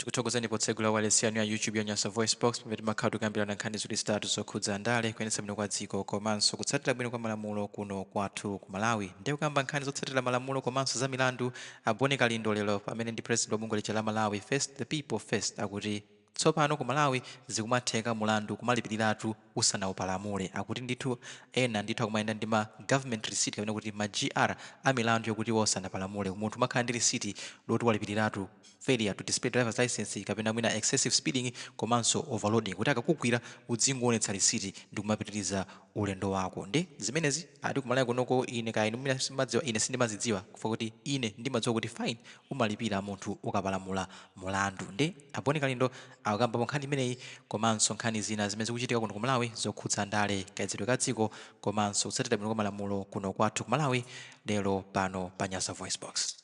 Tikuthokozeni potsegula wailesi yanu ya YouTube ya Nyasa Voice Box, pamene timakhala tikukambirana nkhani ziwiri zitatu zokhudza ndale, kuyendetsa bwino kwa dziko komanso kutsatira bwino kwa malamulo kuno kwathu ku Malawi. Ndiye kukamba nkhani zotsatira malamulo komanso za milandu, a Bon Kalindo lero, amene ndi president wa bungwe lija la Malawi First, The People First, akuti tsopano ku Malawi zikumatheka mulandu kumalipiliratu usanaupalamule. Akuti ndithu ena ndithu akumayenda ndi ma government receipt kapena kuti ma GR a milandu yokuti iwo sanapalamule. Munthu umakhala ndi risiti loti walipiliratu failure to display driver's licence kapena mwina excessive speeding komanso overloading, kuti akakugwira udzingoonetsa risiti ndikumapitiliza ulendo wako. Nde zimenezi ati ku Malawi kunoko ine kaya inu mwina simumadziwa, ine sindimazidziwa kufukwa kuti ine ndimadziwa kuti fine umalipira munthu ukapalamula mulandu. Nde a Bon Kalindo akukambapo nkhani imeneyi komanso nkhani zina zimene zikuchitika kuno ku Malawi zokhudza ndale, kayendetsedwe ka dziko komanso kutsatira bwino kwa malamulo kuno kwathu ku Malawi lero pano pa Nyasa VoiceBox.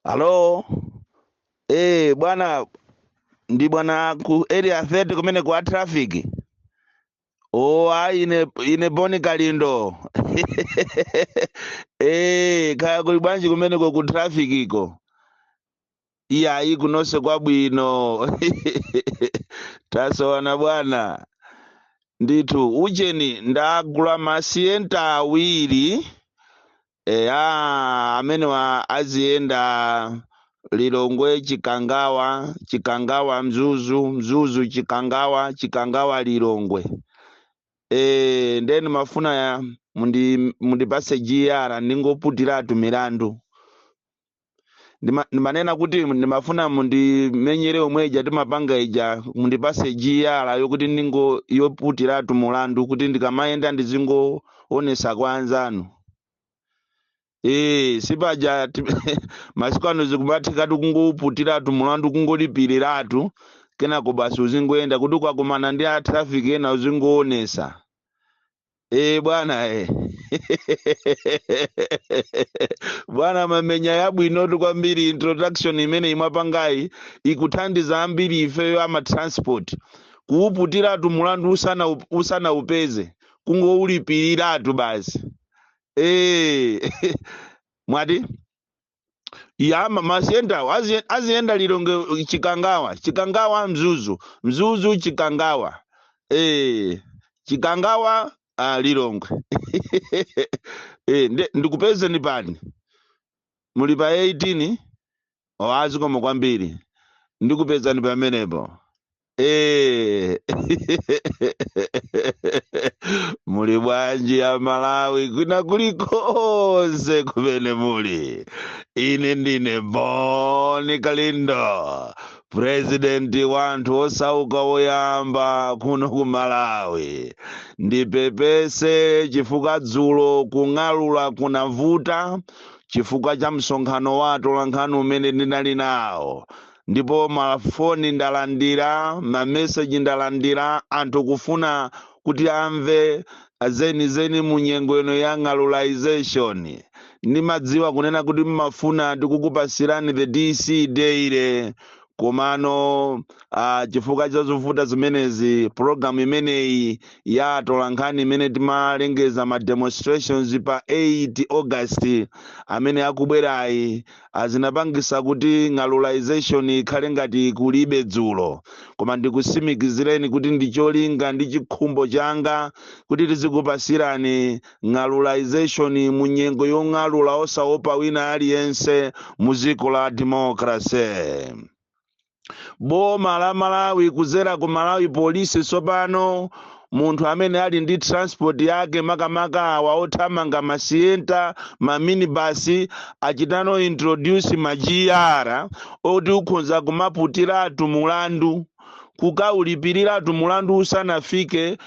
Halo, bwana, ndi bwana ku Area 30 kumene kwa traffic. Oh, ayi, ine Boni Kalindo. Kaya kuli bwanji kumeneko ku traffic iko? Iyayi, kunonse kwabwino. Tasowana bwana. Ndithu ujeni ndagula masiyenta awiri, eya, amenewa aziyenda Lilongwe Chikangawa, Chikangawa Mzuzu, Mzuzu Chikangawa, Chikangawa Lilongwe. Then mafuna ya mundipase GR ndingoputiratu milandu. Ndimanena kuti ndimafuna mundimenyere omwe ija timapanga ija, mundipase GR yokuti ndingo yoputiratu mulandu, kuti ndikamayenda ndizingoonesa kwa anzanu. Sipaja masiku ano zikumathekatu kungoputiratu mulandu, kungolipiriratu, kenako basi uzingoyenda, kuti ukakumana ndi a traffic ena uzingoonesa. Bwana. Bwana, mamenya yabwinotu kwambiri. Introduction imene imwapangayi ikuthandiza ambiri ifeyo ama transport kuuputiratu mulandu usana upeze, kungoulipiriratu basi. Mwati ya masiyentawo aziyenda Lilongwe Chikangawa, Chikangawa Mzuzu, Mzuzu Chikangawa, Chikangawa Lilongwe. Ndikupezeni pani muli pa 18 zikomo kwambiri, ndikupezani pamenepo. Muli bwanji ya Malawi kwina kulikonse kumene muli? Ine ndine Boni Kalindo, president wa anthu osauka woyamba kuno ku Malawi. Ndipepese chifukwa dzulo kung'alula kunavuta chifukwa cha msonkhano wa atolankhani umene ndinali nawo, ndipo mafoni ndalandira, mameseji ndalandira, anthu kufuna kuti amve zenizeni mu nyengo ino ya ng'alulization. Ndimadziwa kunena kuti mmafuna tikukupasirani the DC daily, komano chifukwa cha zovuta zimenezi, program imeneyi ya atolankhani imene timalengeza ma demonstrations pa 8 August amene akubwerayi, azinapangisa kuti ng'alulization ikhale ngati kulibe dzulo. Koma ndikusimikizireni kuti ndi cholinga ndi chikhumbo changa kuti tizikupasirani ng'alulization mu nyengo yong'alula osaopa wina aliyense mu dziko la democracy. Boma la Malawi kuzera ku Malawi Police, tsopano munthu amene ali ndi transport yake, makamaka awa othamanga masiyenta, maminibasi, achitano introduce ma GR oti ukhoza kumaputiratu mulandu, kukaulipiriratu mulandu usanafike,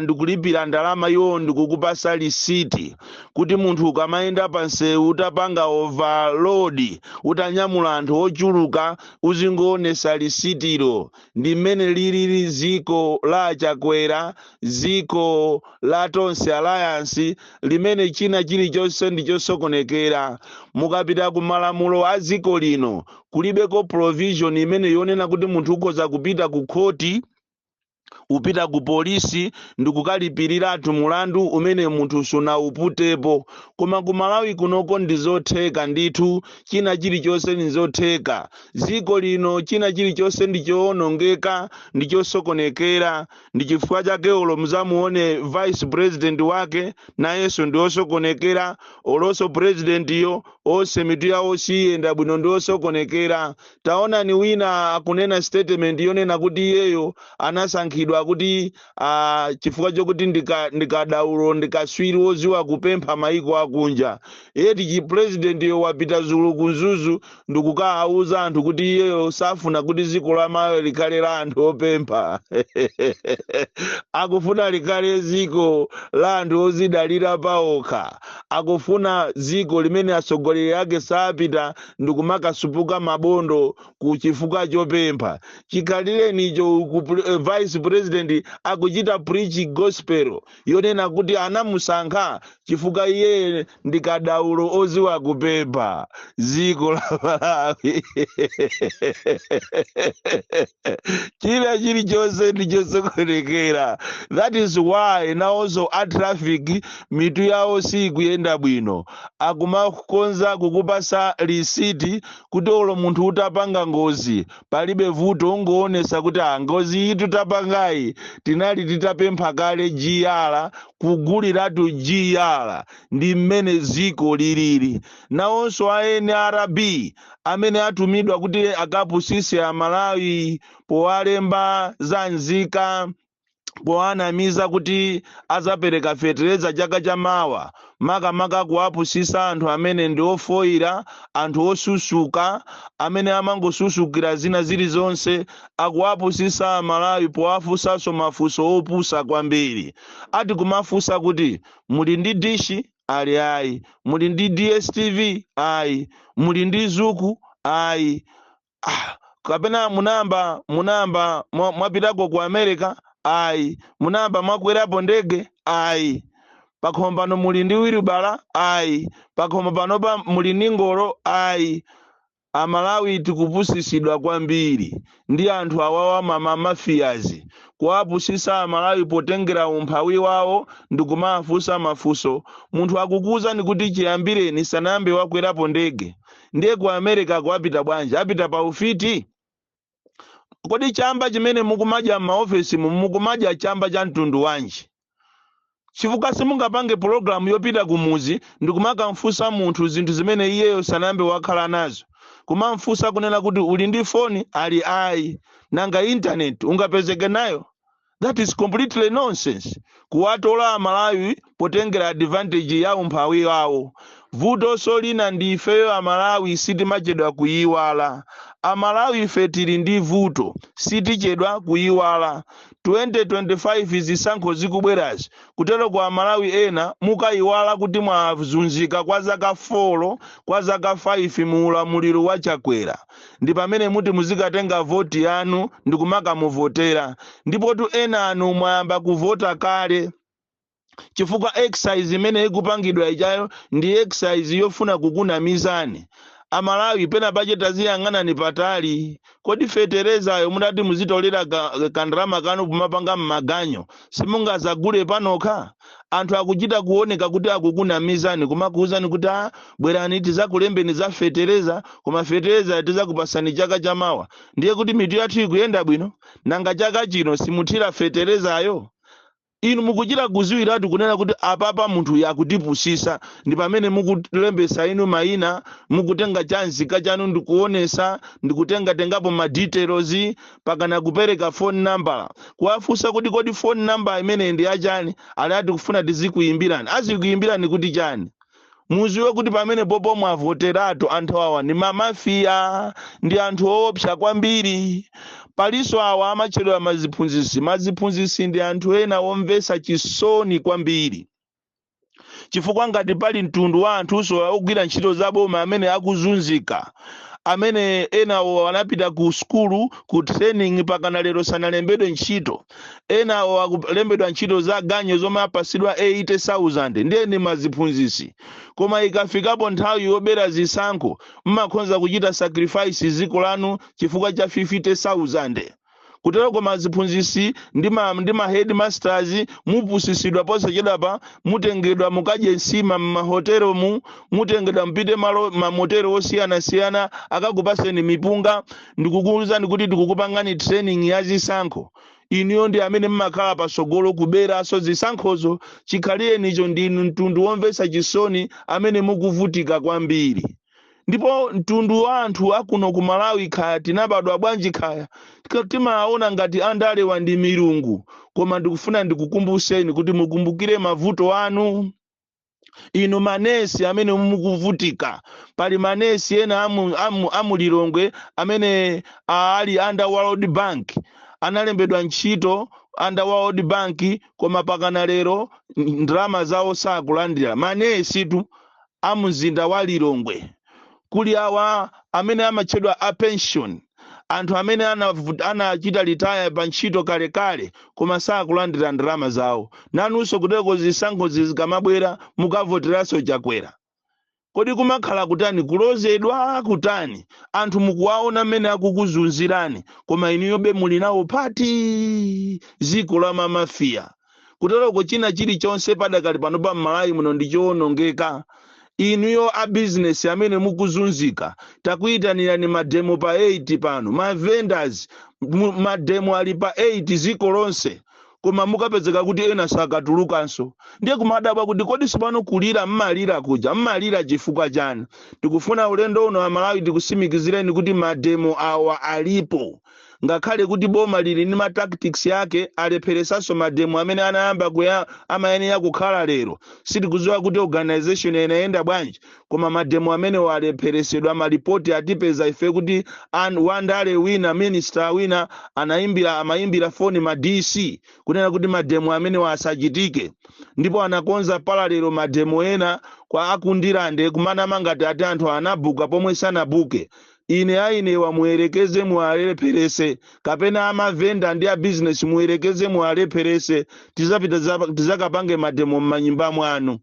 ndikulipira ndalama iwo ndikukupasa lisiti, kuti munthu ukamayenda pa msewu utapanga overload, utanyamula anthu ochuluka, uzingoonesa lisitilo. Ndi mmene lilili ziko la Chakwera, ziko la Tonse Alliance, limene china chilichonse ndi chosokonekera. Mukapita ku malamulo a ziko lino, kulibeko provision imene yonena kuti munthu ukhoza kupita ku khoti. Upita ku polisi ndikukalipiriratu mulandu umene munthu sunawuputepo. Koma ku Malawi kunoko ndizotheka ndithu, china chilichonse ndizotheka. Dziko lino china chilichonse ndichowonongeka, ndichosokonekera. Ndi chifukwa chake olo muzamuone vice president wake, nayenso ndi osokonekera. Olonso president yo, onse mitu yawo siyenda bwino, ndi osokonekera. Taonani, wina akunena statement yonena kuti iyeyo anasankhidwa kuti chifukwa chokuti ndikadaulo, ndikaswiri woziwa kupempha maiko akunja. Yeti chipresident yo wapita zulu ku Mzuzu ndikukawauza anthu kuti iyeyo safuna kuti dziko la Malawi likhale la anthu opempha, akufuna likhale dziko la anthu ozidalira paokha, akufuna dziko limene atsogoleri ake sapita ndikumakasupuka mabondo ku chifukwa chopempha. Chikhalirenicho ku vice president akuchita preach gospel yonena kuti anamusankha chifukwa iye ndi kadaulo oziwa kupempha. Dziko la Malawi china chilichonse ndichosokonekera. That is why nawonso a traffic mitu yawo sikuyenda bwino, akumakonza kukupasa lisiti kuti olo munthu utapanga ngozi palibe vuto, ungoonesa kuti ah, ngozi iyi tutapangayi tinali titapempha kale GR, kuguliratu GR. Ndi mmene ziko lilili. Nawonso a NRB amene atumidwa kuti akapusise Amalawi powalemba za nzika, powanamiza kuti azapereka fetereza chaka chamawa, makamaka kuwapusisa anthu amene ndi ofoira, anthu osusuka amene amangosusukira zina zilizonse, akuwapusisa Amalawi powafunsanso mafunso opusa kwambiri. Ati kumafunsa kuti muli ndi dishi? Ali ayi. Muli ndi DStv? Ayi. Muli ndi Zuku? Ayi. Ah, kapena munayamba mwapitako ku America? Ayi. Munayamba mwakwerapo ndege? Ayi. Pakhomo pano muli ndi wiribala? Ayi. Pakhomo panopa muli ndi ngolo? Ayi. Amalawi tikupusisidwa kwambiri ndi anthu awawa, mamafiyazi, kuwapusisa Amalawi potengera umphawi wawo ndikumafunsa mafunso. Munthu akukuwuzani kuti chiyambireni sanayambe wakwerapo ndege, ndiye ku America kuwapita bwanji? Apita pa ufiti? Kodi chamba chimene mukumadya m'maofesi mukumadya chamba cha mtundu wanji? Chifukwa simungapange pologalamu yopita kumuzi ndikumakamfunsa munthu zinthu zimene iyeyo sanayambe wakhala nazo. Kumamfunsa kunena kuti uli ndi foni? Ali ayi. Nanga internet ungapezeke nayo? That is completely nonsense. Kuwatola Amalawi potengera advantage ya umphawi wawo. Vutonso lina ndi ifeyo Amalawi sitimachedwa kuyiwala. Amalawi ife tili ndi vuto, sitichedwa kuyiwala. 2025 zisankho zikubwerazi, kutero kwa Amalawi ena mukayiwala kuti mwazunzika kwa zaka 4, kwa zaka 5 mu ulamuliro wa Chakwera. Ndi pamene muti muzikatenga voti yanu ndikumakamuvotera. Ndipotu ena anu mwayamba kuvota kale, chifukwa exercise imene ikupangidwa ichayo ndi exercise yofuna kukunamizani. Amalawi, pena pache taziyang'anani patali. Kodi feterezayo mudati muzitolera kandalama kanu kumapanga mmaganyo, simungazagule panokha? Anthu akuchita kuoneka kuti akukunamizani, kumakuwuzani kuti a bwerani tizakulembeni za fetereza, koma fetereza tizakupasani chaka chamawa. Ndiye kuti mitu yathu ikuyenda bwino? Nanga chaka chino simuthira feterezayo? Inu mukuchita kuziwiratu kunena kuti apapa munthu yakutipusisa. Ndi pamene mukulembesa inu mayina, mukutenga chanzika chanu ndikuonesa, ndikutenga tengapo ma details, pakana kupereka phone number, kuwafunsa kuti kodi phone number imene ndi yachani? Ali ati kufuna tizikuyimbirani. Azikuyimbirani kuti chani? Muziwe kuti pamene popo mwavoteratu anthu awa ndi mamafiya, ndi anthu owopsa kwambiri. Palinso awa amatchedwa maziphunzitsi. Maziphunzitsi ndi anthu ena omvetsa chisoni kwambiri, chifukwa ngati pali mtundu wa anthunso ogwira ntchito za boma amene akuzunzika, amene enawo anapita ku sukulu, ku training, pakana lero sanalembedwe ntchito, enawo akulembedwa ntchito za ganyo zomwe apasidwa 80,000, ndiye ndi maziphunzitsi. Koma ikafikapo nthawi yobera zisankho, mmakhonza kuchita sacrifice dziko lanu chifukwa cha 50,000. Kutero koma aziphunzitsi ndi ma headmasters mupusisidwa posachedwapa, mutengedwa mukadye nsima m'mahoteromu, mutengedwa mpite malo mamotero osiyanasiyana, akakupaseni mipunga ndikukuwuzani kuti tikukupangani training ya zisankho. Inuyo ndi amene mmakhala pasogolo kuberanso zisankhozo. Chikhalirenicho ndinu mtundu womvetsa chisoni amene mukuvutika kwambiri. Ndipo mtundu wa anthu akuno ku Malawi, khaya tinabadwa bwanji, khaya timaona ngati andalewa ndi milungu, koma ndikufuna ndikukumbuseni kuti mukumbukire mavuto anu. Inu manesi amene mukuvutika, pali manesi ena amu Lilongwe amene ali under World Bank, analembedwa ntchito under World Bank, koma pakana lero ndalama zawo sakulandira. Manesi tu amumzinda wa Lilongwe. Kuli awa amene amatchedwa a pension, anthu amene anachita retire pa ntchito kalekale koma sakulandira ndalama zawo. Nanunso kuteko zisankho zikamabwera mukavoteranso Chakwera. Kodi kumakhala kutani? Kulozedwa kutani? Anthu mukuwaona mmene akukuzunzirani, koma inuyobe muli nawo pati ziko la mamafiya. Kuteroko china chilichonse padakali pano pa Mmalawi muno ndi chowonongeka. Inuyo a business amene mukuzunzika, takuyitanirani mademo pa 8 pano. Ma vendors, mademo ali pa 8 ziko lonse, koma mukapezeka kuti ena sakatulukanso. Ndiye kumadabwa kuti kodi sipano kulira mmalira kuja, mmalira chifukwa chani? Tikufuna ulendo uno, Amalawi, tikusimikizireni kuti mademo awa alipo, ngakhale kuti boma lili ndi ma tactics yake. Alepheresanso mademo amene anayamba kuya, amayenera kukhala lero. Sitikudziwa kuti organization inayenda bwanji, koma mademo amene walepheresedwa. Malipoti atipeza ife kuti wandale wina, minister wina, anayimbira, amayimbira foni ma DC kunena kuti mademo amene asachitike, ndipo anakonza parallel mademo ena kwa akundilande kumanama ngati ati anthu anabuka pomwe sanabuke. Ine ainewa muyerekeze muwalepherese, kapena amavenda ndi a business muyerekeze muwalepherese, tizapita tizakapange mademo m'manyumba mwanu.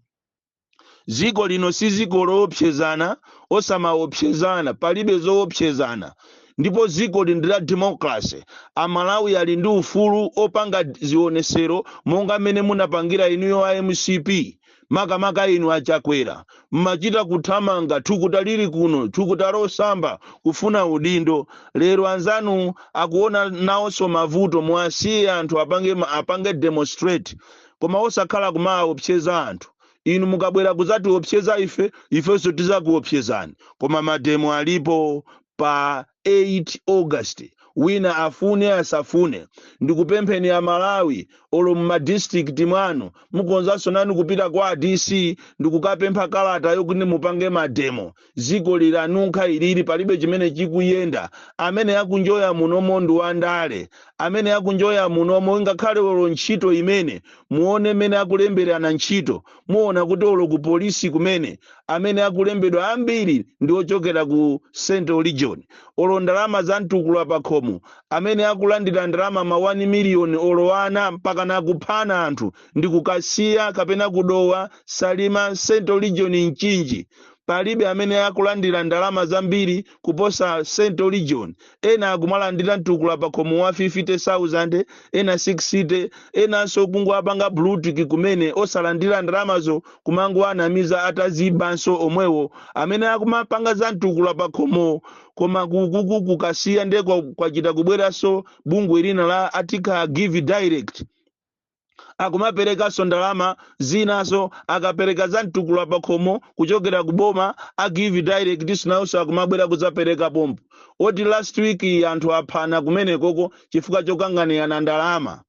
Ziko lino si ziko loopsezana, osamaopsezana, palibe zoopsezana. Ndipo ziko li ndi la democracy. Amalawi ali ndi ufulu opanga zionesero monga mmene munapangira inuyo a MCP, makamaka inu Achakwera, mmachita kuthamanga, thukuta lili kuno, thukuta losamba, kufuna udindo. Lero anzanu akuona nawonso mavuto. Muwasiye anthu apange demonstrate, koma osakhala kumaopseza anthu. Inu mukabwera kuzatiopseza ife, ifenso tizakuopsezani. Koma mademo alipo pa 8 August, wina afune asafune. Ndikupempheni Amalawi, olo mumadistrict mwanu mukonzanso nanu kupita kwa DC ndikukapempha kalata yokuti mupange mademo. Ziko lilanunkha ilili, palibe chimene chikuyenda. Amene akunjoya munomo ndi wandale amene akunjoya munomo. Ngakhale olo ntchito imene muone mmene akulemberana ntchito, muona kuti olo ku polisi kumene amene akulembedwa ambiri ndi ochokera ku Central Region. Olo ndalama za mtukula pa khomo, amene akulandira ndalama ma 1 miliyoni, olo ana mpaka nakuphana anthu ndi kukasiya kapena kudowa, Salima, Central Region, Mchinji, palibe amene akulandira ndalama zambiri kuposa Central Region. Ena akumalandira mtukula pa khomo wa 50,000, ena 60, enanso kungowapanga blue tick kumene osalandira ndalamazo, kumangoanamiza atazibanso omwewo amene akumapanga za mtukula pa khomo. Koma kukuku kukasiya ndiye kwachita kubweranso bungwe lina la atika Give Direct, akumaperekanso ndalama zinaso. Akapereka za mtukula pa khomo kuchokera ku boma, a Give Direct nawonso akumabwera kudzapereka pompo. Oti last week anthu aphana kumenekoko chifukwa chokanganirana ndalama.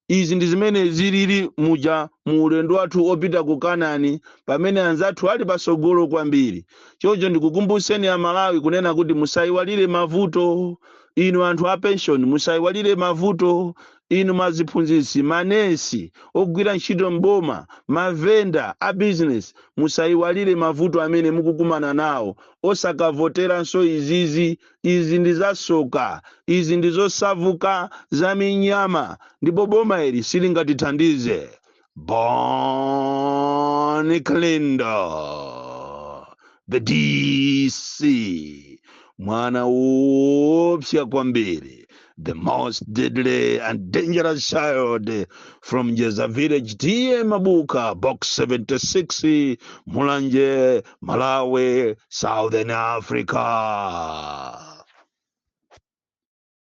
Izi ndi zimene zilili muja mu ulendo wathu opita ku Kanani, pamene anzathu ali pasogolo kwambiri. Choncho ndikukumbuseni Amalawi kunena kuti musayiwalire mavuto. Inu anthu a pension, musayiwalire mavuto. Inu maziphunzitsi, manesi, ogwira ntchito mboma, mavenda, a business, musayiwalire mavuto amene mukukumana nawo. Osakavoteranso izizi. Izi ndi zasoka, izi ndi zosavuka za minyama, ndipo boma ili silingatithandize. Bon Kalindo, the DC, mwana wopsa kwambiri. The most deadly and dangerous child from Jeza Village, T/A Mabuka, Box 76, Mulanje, Malawi, Southern Africa.